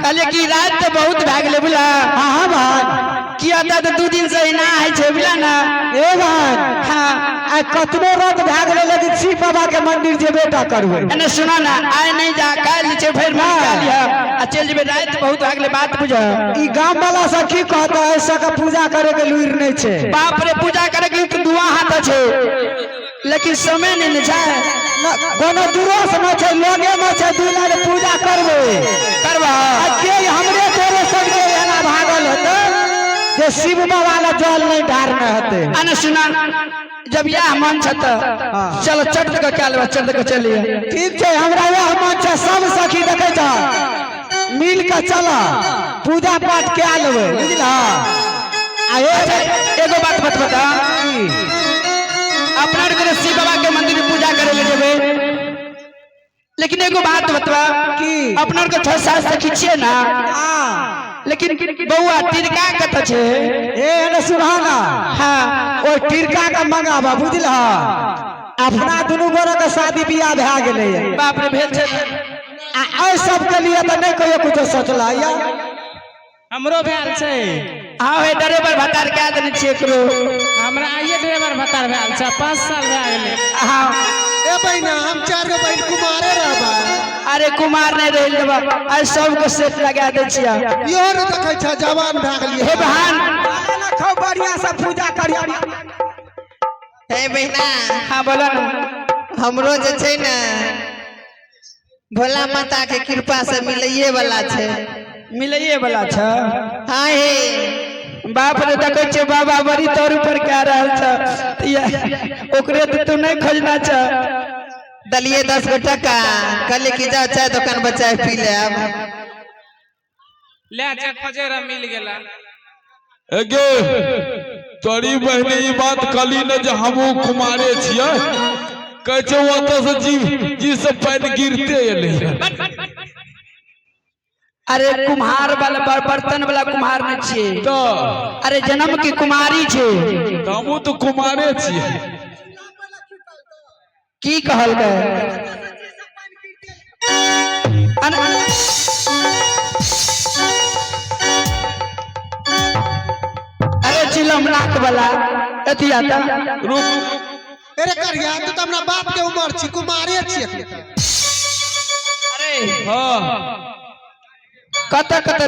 कहले कि रात तो बहुत भाग ले बुला। हाँ हाँ बहन। किया तऽ 2 दिन से एना होइ छै, बुझला ने? ए बहन। हाँ। आ कतबो रात भए गेलै, लेकिन शिव बाबा के मंदिर जेबे टा करबै। एने सुना ना, आइ नहीं जा, काल्हि जे छै भरि मन कए लिह आ चलि जेबै। राति बहुत भए गेलै, बात बुझ। ई गाम वाला सब की कहता? ऐसा के पूजा करे के लुरि नहीं छै। बाप रे, पूजा करे के लिए तऽ दुआ हाथ छै, लेकिन समय नहीं ने छै। न, कोनो दूरो से न छै, लगे में छै। 2 लाख पूजा करबै। करबा। आ के हमरे तोरे सबके एना भागल हेतै जे शिव बाबा ला जल नहीं ढारने हेतै? अने सुना, जब यह मन छै तऽ चलो, चट के कए लेबै, चट के चलिए। ठीक छै, हमरा यह मन छै। सब सखी देखै छ, मिल के चल, पूजा पाठ कए लेबै, बुझला? आ हे। अच्छा, एगो बात बता बता। की? अपना आरके तऽ शिव बाबा के मंदिर में पूजा करे ले जेबै, लेकिन एगो बात बतवा। की? अपना आरके छह सात सखी छियै ना? हाँ। लेकिन बौआ, तिरका कतऽ छै? ए एने सुभाना। हाँ। ओहि टिरका के मंगाबा, बुझलह? अपना दुनू गोरे के शादी बियाह भए गेलै। बाप रे, भेल छै? आ एहि सबके लिए तऽ नहि कहियो कुछो सोचला या। हमरो भेल छै। हाँ हे, ड्राइवर भतार कए देने छियै एकरो। हमरा आइए ड्राइवर भतार भेल छै, 5 साल भए गेलै। हाँ। ए बहिना, हम चार गो बहिन कुमारे रहबा। अरे, कुमार नहीं रहि देबा, आइ सबके सेट लगा दै छियै। इहो ने देखै छ, जवान भए गेलियै। हे बहन। खूब बढ़िया से पूजा करिया। हे बहिना। हाँ, बोलो ना। हमरो जे छै ने, भोला माता के कृपा से मिलैये वाला छै। मिलैये वाला छ? हाँ हे। बाप रे, देखै छियै बाबा बड़ी तोर ऊपर कए रहल छ, ओकरे तऽ तू नहि खोजना छ। दलिए 10 गो टका, कहलिए कि जाओ, चाय दुकान पर चाय पी ले आब। ले चाय खोजे रह, मिल गेला। एगे तोरी बहिनी, ई बात कहली ने जे हमहूँ कुमारे छियै, कहै छै ओतऽ से जीव जी से पानि गिरते एलै। अरे, कुम्हार वाला बर्तन वाला कुम्हार नहि छियै। तऽ? अरे, जन्म के कुमारी छै। तऽ हमहूँ तऽ कुमारे छियै। की कहलकै? अरे, चिलम नाक वाला अथी आता। रुक। अरे करिया, तू तऽ हमरा बाप के उम्र छी, कुमारे छी एखन तक। अरे। हाँ। कतऽ कतऽ?